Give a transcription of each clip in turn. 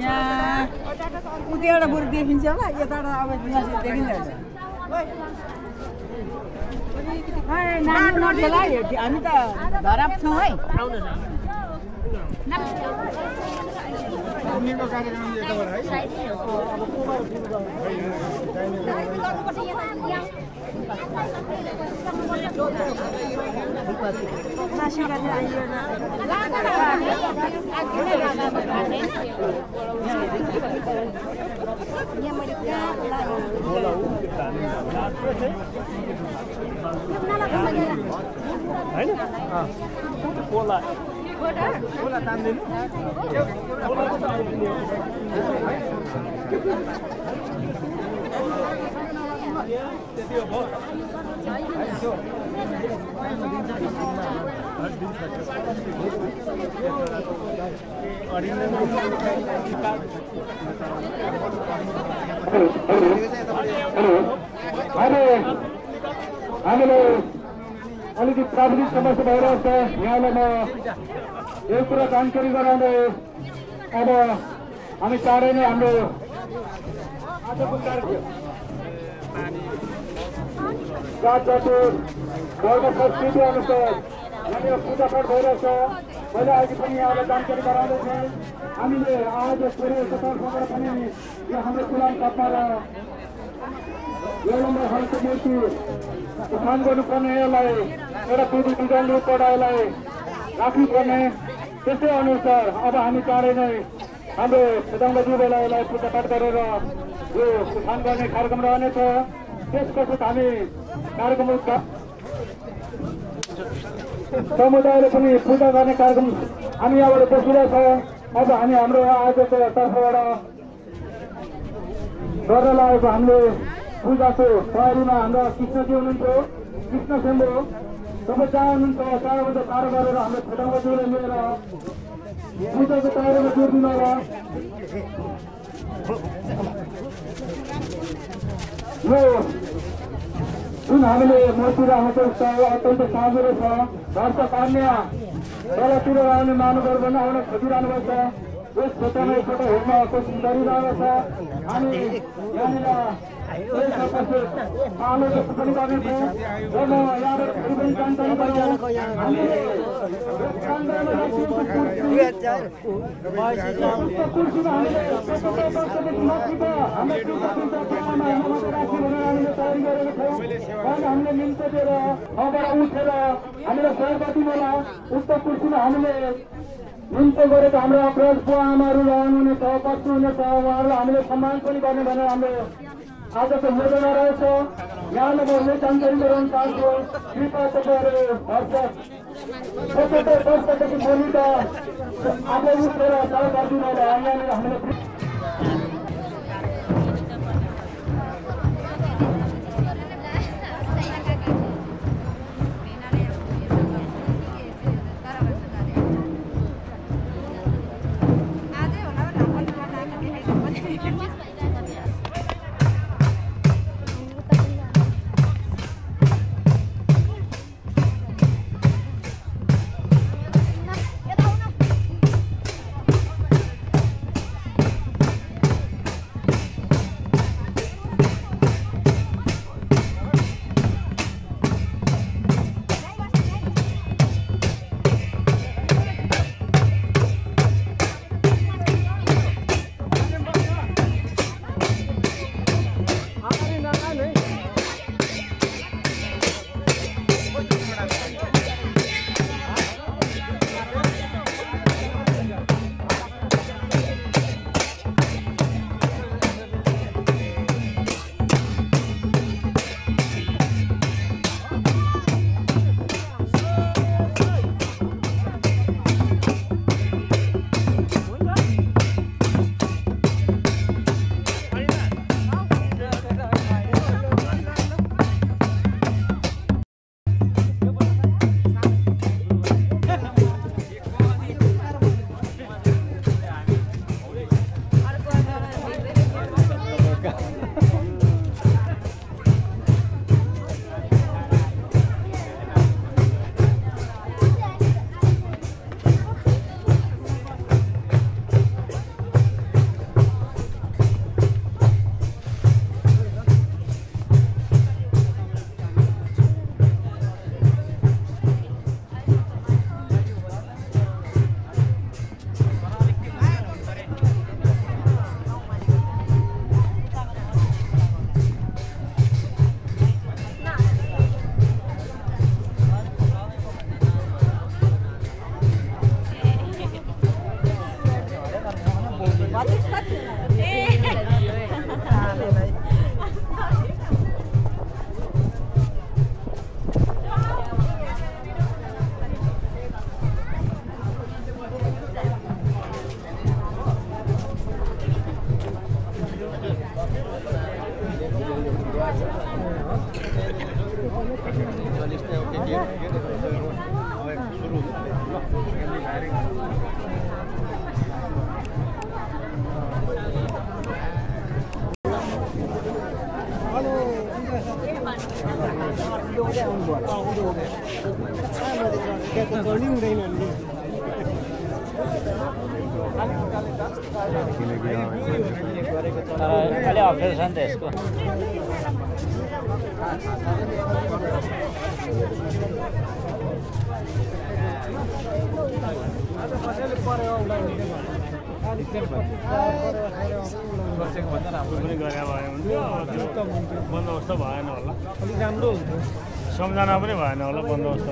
यहाँ उतिबाट बरु देखिन्छ होला यताबाट अब देखिँदैन हामी त धराप छौँ है Bola tampil. अलिकति प्राविधिक समस्या भइरहेको छ यहाँलाई म एक कुरा जानकारी गराउँदै अब हामी चाँडै नै हाम्रो आजको कार्यक्रम वर्ग संस्कृति अनुसार यहाँनिर पूजापाठ भइरहेछ मैले अघि पनि यहाँलाई जानकारी गराउँदैछु हामीले आज सूर्यको तर्फबाट पनि यो हाम्रो पुरानो कपमा र एउटा हलको मूर्ति उठान गर्नुपर्ने यसलाई एउटा विधान रूपबाट यसलाई राख्नुपर्ने त्यसै अनुसार अब हामी चाँडै नै हाम्रो प्रधानमन्त्रीलाई यसलाई पूजापाठ गरेर यो उठान गर्ने कार्यक्रम रहनेछ त्यसपछि हामी कार्यक्रम समुदायले पनि पूजा गर्ने कार्यक्रम हामी यहाँबाट बसिरहेछ अब हामी हाम्रो आजको तर्फबाट गर्न लागेको हामीले पूजाको तयारीमा हाम्रा कृष्णजी हुनुहुन्थ्यो कृष्ण सेम्बो तपाईँ जहाँ हुनुहुन्छ त्यहाँबाट पार गरेर हाम्रो प्रधानमन्त्रीलाई लिएर पूजाको तयारीमा जोड दिनु होला यो जुन हामीले मूर्ति राखेको छ अत्यन्त साँझो छ घरका कन्या तलतिर आउने महानुभावहरू पनि आउन खोजिरहनु भएको छ यस क्षेत्रमा एकपल्ट हेर्न कोसिस गरिरहेको छ हामी यहाँनिर आलोचना पनि गर्नेछौँ र म यहाँबाट फेरि पनि जानकारी गराउँ हामीले मिल्छ दिएर ठाउँबाट उठेर हामीलाई सहयोग गरिदिनु होला उक्त कुर्सीमा हामीले मिल्छ गरेको हाम्रो अपराध बुवा आमाहरू रहनुहुनेछ बस्नु हुनेछ उहाँहरूलाई हामीले सम्मान पनि गर्ने भनेर हाम्रो आजको योजना रहेछ यहाँलाई म यही जानकारी गराउन चाहन्छु कृपया तपाईँहरू 75 वर्षदेखि भोलि त आफै उठेर सहयोग गरिदिनु होला यहाँनिर हामीले अलि अप्ठ्यारो छ नि त यसको बन्दोबस्त भएन होला अलिक राम्रो हुन्थ्यो सम्झना पनि भएन होला बन्दोबस्त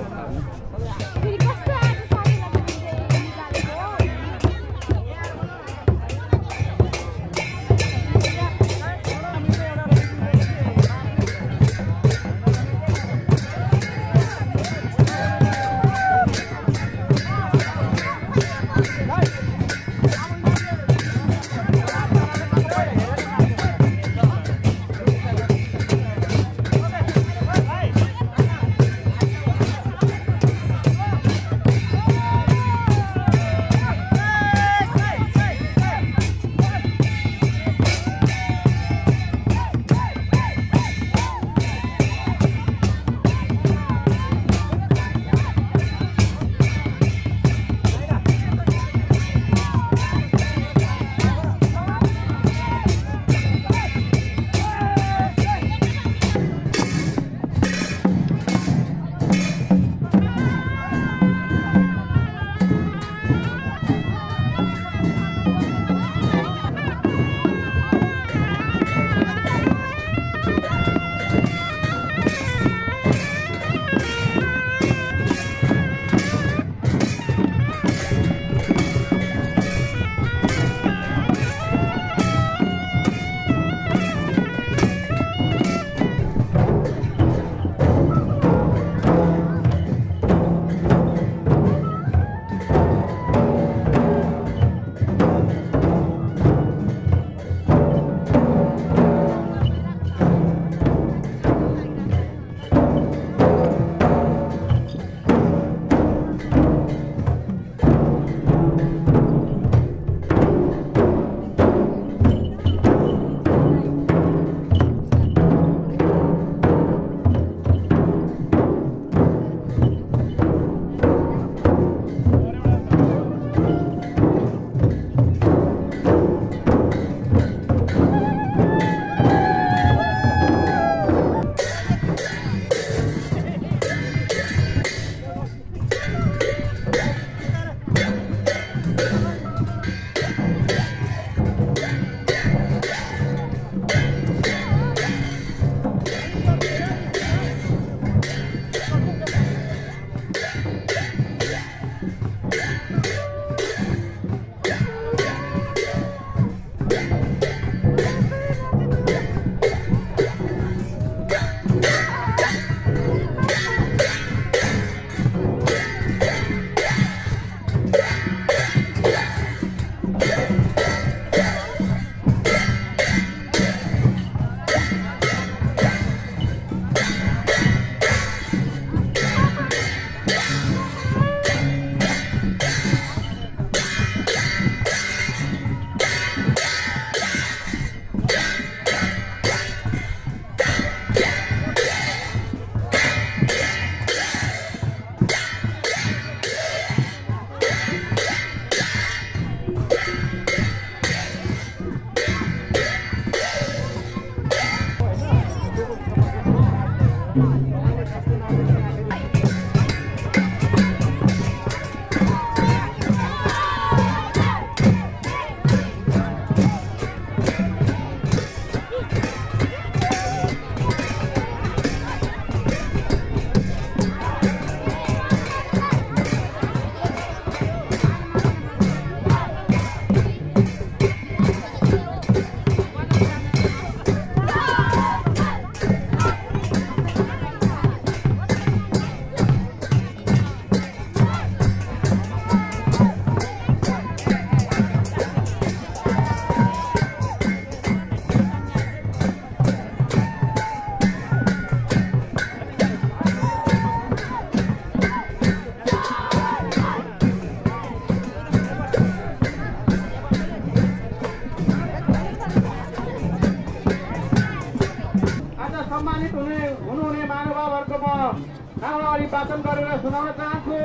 वाचन गरेर सुनाउन चाहन्छु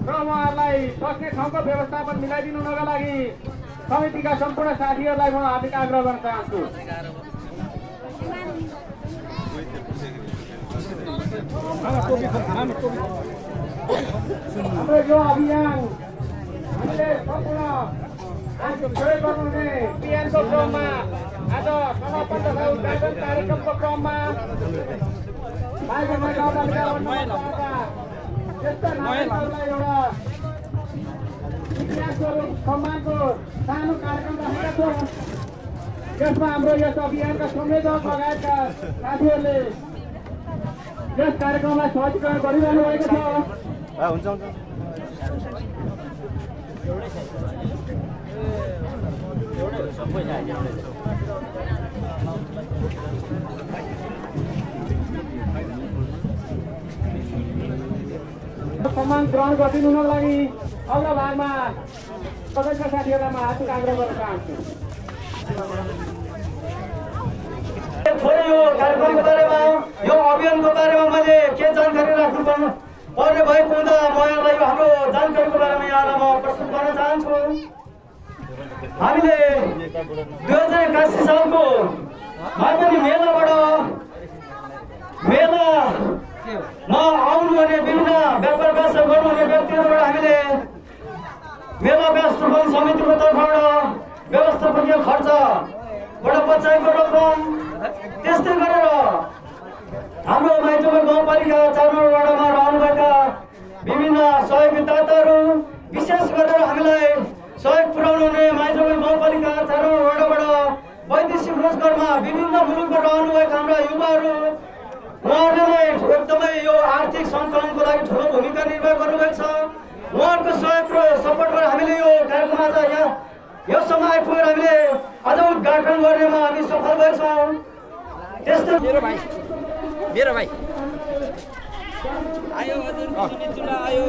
र उहाँहरूलाई बस्ने ठाउँको व्यवस्थापन मिलाइदिनु हुनका लागि समितिका सम्पूर्ण साथीहरूलाई म हार्दिक आग्रह गर्न चाहन्छु। हाम्रो यो अभियान हामीले सम्पूर्ण प्रयोग गर्नुहुने पिएनको क्रममा आज समापन तथा उद्घाटन कार्यक्रमको क्रममा त्यस्ता नागरिकहरूलाई एउटा इतिहास स्वरूप सम्मानको सानो कार्यक्रम राखेका छौँ। यसमा हाम्रो यस अभियानका संयोजक लगायतका साथीहरूले यस कार्यक्रमलाई सहजीकरण गरिरहनु भएको छ। सम्मान ग्रहण गरिदिनु हुनको लागि अग्लो भागमा तपाईँका साथीहरूलाई म हार्दिक आग्रह गर्न चाहन्छु। थोरै यो कार्यक्रमको बारेमा यो अभियानको बारेमा मैले के जानकारी राख्नु पर्ने भएको हुँदा म यहाँलाई हाम्रो जानकारीको बारेमा यहाँलाई म प्रस्तुत गर्न चाहन्छु। हामीले 2081 सालको माइपनी मेलामा आउनुहुने विभिन्न व्यापार व्यवसाय गर्नुहुने व्यक्तिहरूबाट हामीले मेला व्यवस्थापन समितिको तर्फबाट व्यवस्थापकीय खर्चबाट बचाएको रकम त्यस्तै गरेर हाम्रो माइजोङ गाउँपालिका 4 नम्बर वार्डमा रहनुभएका विभिन्न सहयोगदाताहरू विशेष गरेर हामीलाई सहयोग पुर्याउनु हुने माइजोङ गाउँपालिका 4 नम्बर वार्डबाट वैदेशिक रोजगारमा विभिन्न मुलुकबाट रहनुभएका हाम्रा युवाहरू उहाँहरूले एकदमै यो आर्थिक सङ्कलनको लागि ठुलो भूमिका निर्वाह गर्नुभएको छ। उहाँहरूको सहयोग र सपोर्टबाट हामीले यो कार्यक्रम आज यहाँसम्म आइपुगेर हामीले आज उद्घाटन गर्नेमा हामी सफल भएछौँ। त्यस्तै मेरो भाइ आयो हजुर चुला आयो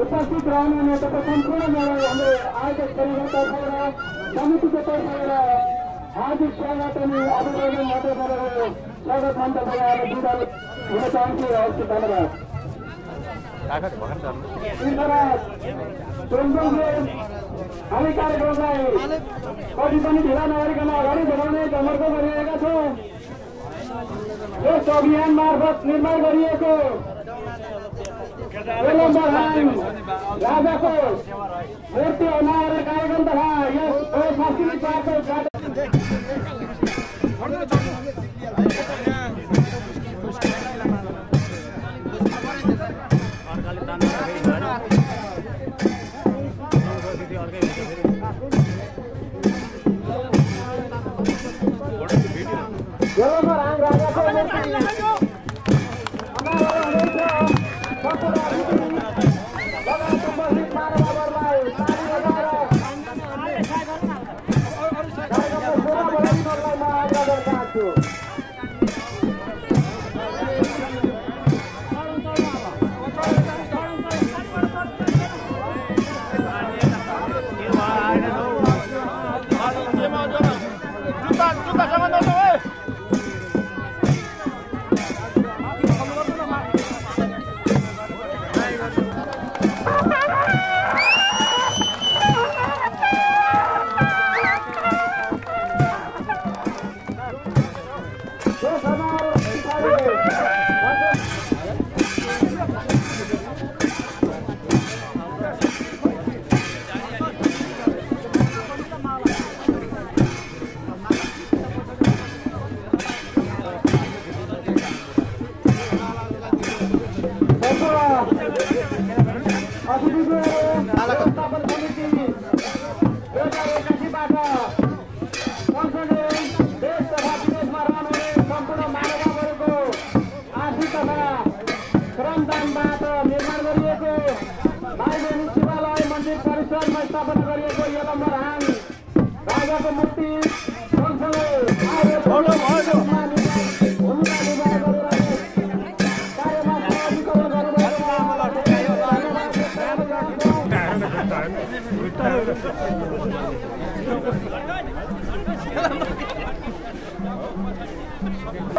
उपस्थित रहनुहुने तपाईँ सम्पूर्णलाई हाम्रो आयोजक परिवारबाट समितिको तर्फबाट हार्दिक स्वागत अनि अभिनन्दन मात्र गरेर स्वागत मन्त्र बनाएर बिदा हुन चाहन्छु। हस् धन्यवाद। हामी कार्यक्रमलाई कति पनि ढिला नगरिकन अगाडि बढाउने जमर्को गरिरहेका छौँ। यस अभियान मार्फत निर्माण गरिएको राजाको मूर्ति अनावरण कार्यक्रम तथा यस सांस्कृतिक पार्कको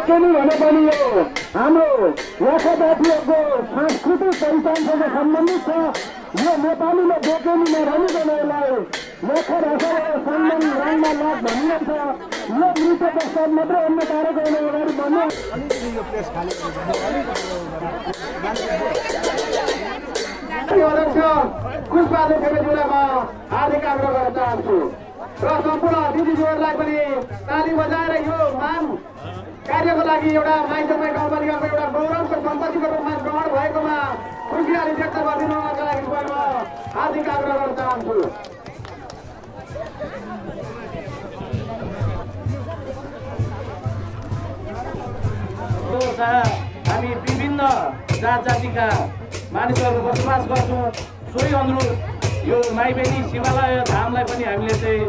बेचेनी भने पनि यो हाम्रो यहाँका जातिहरूको सांस्कृतिक पहिचानसँग सम्बन्धित छ। यो नेपालीमा बेचेनीमा रमिँदैन, यसलाई लेखा भाषाबाट सम्मान रङमा लाग भनिन्छ। यो नृत्य प्रस्ताव मात्रै अन्य कार्यक्रम अगाडि बढ्ने अध्यक्ष पुष्पबहादुर खेपेज्यूलाई हार्दिक आग्रह गर्न चाहन्छु र सम्पूर्ण दिदीज्यूहरूलाई पनि ताली बजाएर यो मान कार्यको लागि एउटा माइजमाई गाउँपालिकाको एउटा गौरवको सम्पत्तिको रूपमा ग्रहण भएकोमा खुसियाली व्यक्त गरिदिनुका लागि म हार्दिक आग्रह गर्न चाहन्छु। हामी विभिन्न जात जातिका मानिसहरू बसोबास गर्छौँ। सोही अनुरूप यो माइबेनी शिवालय धामलाई पनि हामीले चाहिँ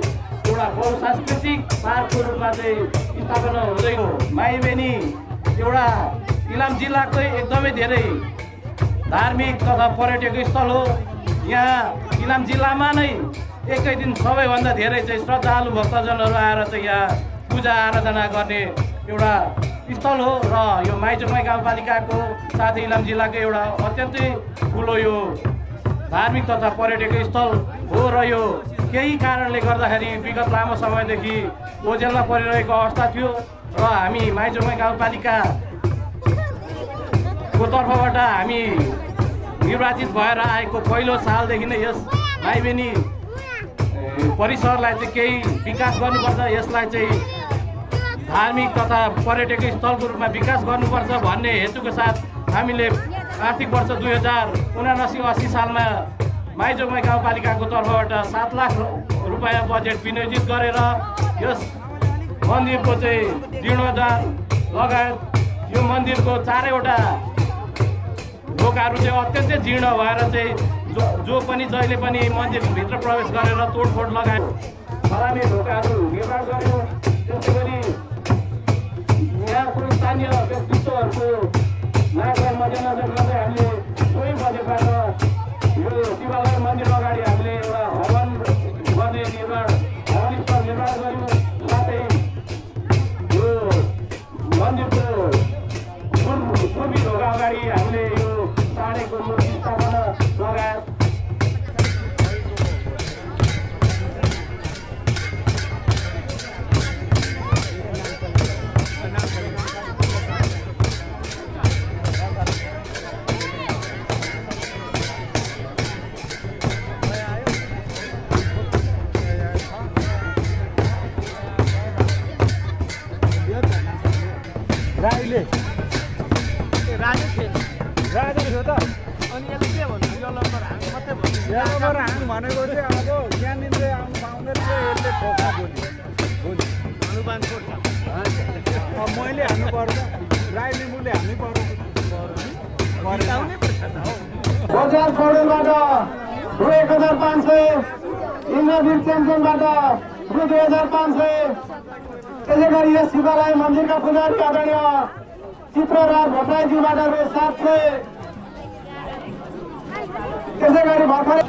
एउटा बहुसांस्कृतिक पार्कको रूपमा चाहिँ स्थापना हुँदैन। माइबेनी एउटा इलाम जिल्लाकै एकदमै धेरै धार्मिक तथा पर्यटकीय स्थल हो। यहाँ इलाम जिल्लामा नै एकै दिन सबैभन्दा धेरै चाहिँ श्रद्धालु भक्तजनहरू आएर चाहिँ यहाँ पूजा आराधना गर्ने एउटा स्थल हो र यो माइजमाई गाउँपालिकाको साथै इलाम जिल्लाको एउटा अत्यन्तै ठुलो यो धार्मिक तथा पर्यटकीय स्थल हो र यो केही कारणले गर्दाखेरि विगत लामो समयदेखि ओझेलमा परिरहेको अवस्था थियो र हामी माइजमाई गाउँपालिकाको तर्फबाट हामी निर्वाचित भएर आएको पहिलो सालदेखि नै यस माइबेनी परिसरलाई चाहिँ केही विकास गर्नुपर्छ, यसलाई चाहिँ धार्मिक तथा पर्यटकीय स्थलको रूपमा विकास गर्नुपर्छ भन्ने हेतुको साथ हामीले आर्थिक वर्ष 2079-80 सालमा माइजमाई गाउँपालिकाको तर्फबाट 7 लाख रुपैयाँ बजेट विनियोजित गरेर यस मन्दिरको चाहिँ जीर्णोद्धार लगायत यो मन्दिरको 4वटा ढोकाहरू चाहिँ अत्यन्तै जीर्ण भएर चाहिँ जो पनि जहिले पनि मन्दिरभित्र प्रवेश गरेर तोडफोड लगायो फलाने ढोकाहरू निर्माण गर्यो। त्यसै गरी यहाँको स्थानीय व्यक्तित्वहरूको मागलाई मध्यनजर गर्दै हामीले सोही बजेटबाट यो शिवालय मन्दिर अगाडि हामीले एउटा भवन गर्ने भवन स्थल निर्माण गर्यौँ। साथै यो मन्दिरको पूर्वी ढोका अगाडि हामीले यो चाँडेको मूर्ति स्थापना लगायत भनेको चाहिँ अब यहाँनिर आउनु पाउँदैन, यसले ठोक्न बोली अनुमान खोज्छ। मैले हान्नु पर्छ, राई लिम्बूले हान्नै पर्छ। बजार पौडेलबाट रु 1500, इन्द्रवीर च्याम्पियनबाट रु 2500। त्यसै गरी यस शिवालय मन्दिरका पुजारी आदरणीय चित्रराज भट्टराईज्यूबाट रु 700। त्यसै गरी भर्खरै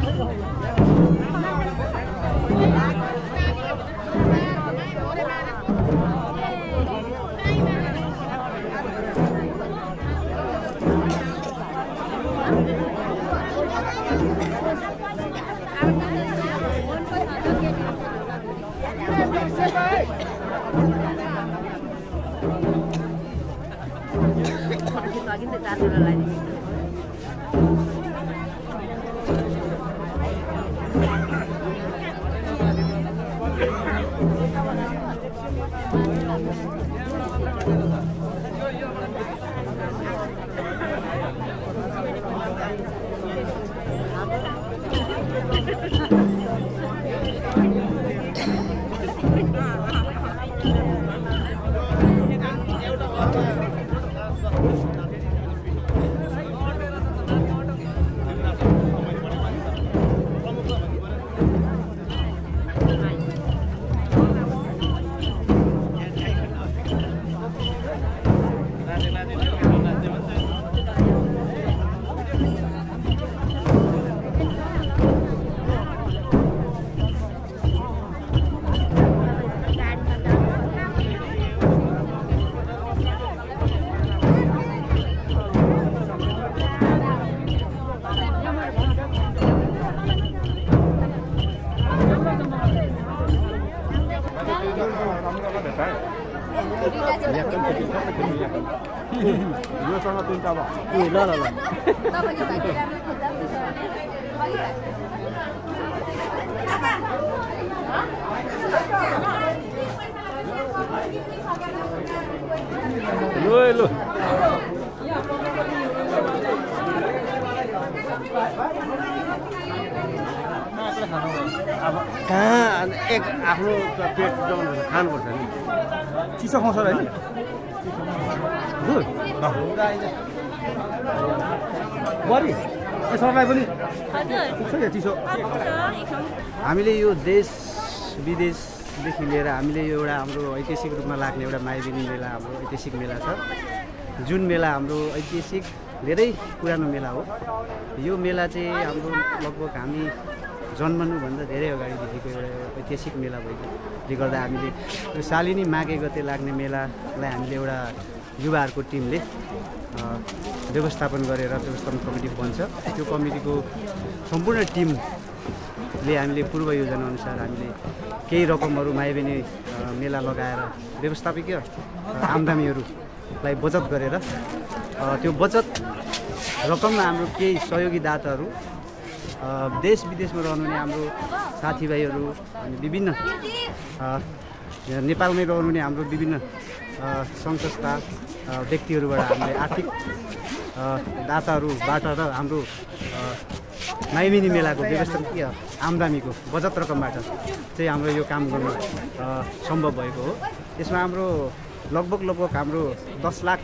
योसँग तिनवटा भयो ए ल ल ल तपाईँको भाइ राम्रो खेल्दा पनि ल अब कहाँ एक आफ्नो पेट जोगाउनु खानुपर्छ नि चिसो खाउँछ र होइन बरी सरलाई पनि पुग्छ क्या चिसो हामीले यो देश विदेशदेखि लिएर हामीले एउटा हाम्रो ऐतिहासिक रूपमा लाग्ने एउटा माइबेनी मेला हाम्रो ऐतिहासिक मेला छ जुन मेला हाम्रो ऐतिहासिक धेरै पुरानो मेला हो यो मेला चाहिँ हाम्रो लगभग हामी जन्मनुभन्दा धेरै अगाडिदेखिको एउटा ऐतिहासिक मेला भएकोले गर्दा हामीले यो सालिनी माघे गते लाग्ने मेलालाई हामीले एउटा युवाहरूको टिमले व्यवस्थापन गरेर व्यवस्थापन कमिटी बन्छ त्यो कमिटीको सम्पूर्ण टिमले हामीले पूर्व योजना अनुसार हामीले केही रकमहरू माइबेनी मेला लगाएर व्यवस्थापकीय आम्दानीहरूलाई बचत गरेर त्यो बचत रकममा हाम्रो केही सहयोगी दाताहरू देश विदेशमा रहनुहुने हाम्रो साथीभाइहरू अनि विभिन्न नेपालमै रहनुहुने हाम्रो विभिन्न सङ्घ संस्था व्यक्तिहरूबाट हामीले आर्थिक दाताहरूबाट र हाम्रो माइबेनी मेलाको व्यवस्थापकीय आम्दानीको बचत रकमबाट चाहिँ हाम्रो यो काम गर्नु सम्भव भएको हो यसमा हाम्रो लगभग हाम्रो 10 लाख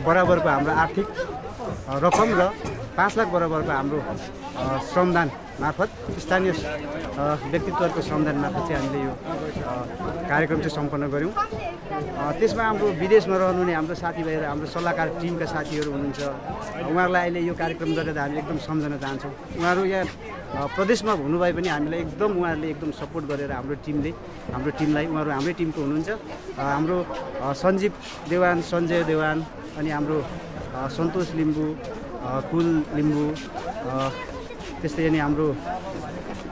बराबरको हाम्रो आर्थिक रकम र 5 लाख बराबरको हाम्रो श्रमदान मार्फत स्थानीय व्यक्तित्वहरूको श्रमदान मार्फत चाहिँ हामीले यो कार्यक्रम चाहिँ सम्पन्न गऱ्यौँ त्यसमा हाम्रो विदेशमा रहनुहुने हाम्रो साथीभाइहरू हाम्रो सल्लाहकार टिमका साथीहरू हुनुहुन्छ उहाँहरूलाई अहिले यो कार्यक्रम गरेर हामीले एकदम सम्झन चाहन्छौँ उहाँहरू यहाँ प्रदेशमा हुनुभए पनि हामीलाई एकदम उहाँहरूले एकदम सपोर्ट गरेर हाम्रो टिमलाई उहाँहरू हाम्रै टिमको हुनुहुन्छ हाम्रो सञ्जीव देवान सञ्जय देवान अनि हाम्रो सन्तोष लिम्बू कुल लिम्बू त्यस्तै अनि हाम्रो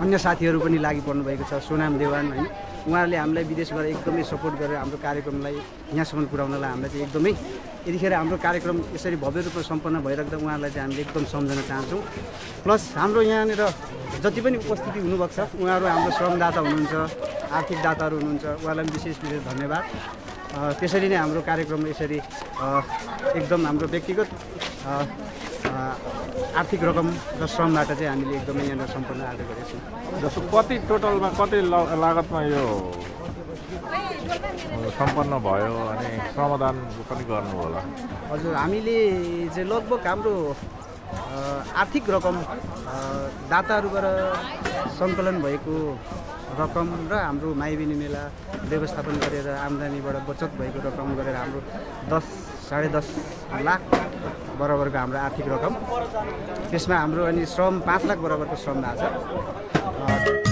अन्य साथीहरू पनि लागि पर्नुभएको छ सोनाम देवान होइन उहाँहरूले हामीलाई विदेशबाट एकदमै सपोर्ट गरेर हाम्रो कार्यक्रमलाई यहाँसम्म पुर्याउनलाई हामीलाई चाहिँ एकदमै यतिखेर हाम्रो कार्यक्रम यसरी भव्य रूपमा सम्पन्न भइराख्दा उहाँहरूलाई चाहिँ हामीले एकदम सम्झन चाहन्छौँ प्लस हाम्रो यहाँनिर जति पनि उपस्थिति हुनुभएको छ उहाँहरू हाम्रो श्रमदाता हुनुहुन्छ आर्थिक दाताहरू हुनुहुन्छ उहाँलाई पनि विशेष धन्यवाद त्यसरी नै हाम्रो कार्यक्रम यसरी एकदम हाम्रो व्यक्तिगत आर्थिक रकम र श्रमबाट चाहिँ हामीले एकदमै यहाँनिर सम्पन्न आज गरेका छौँ जस्तो कति टोटलमा कति लागतमा यो सम्पन्न भयो अनि श्रमदान पनि गर्नु होला हजुर हामीले चाहिँ लगभग हाम्रो आर्थिक रकम दाताहरूबाट सङ्कलन भएको रकम र हाम्रो माइबेनी मेला व्यवस्थापन गरेर आम्दानीबाट बचत भएको रकम गरेर हाम्रो 10-10.5 लाख बराबरको हाम्रो आर्थिक रकम त्यसमा हाम्रो अनि श्रम 5 लाख बराबरको श्रम भएको छ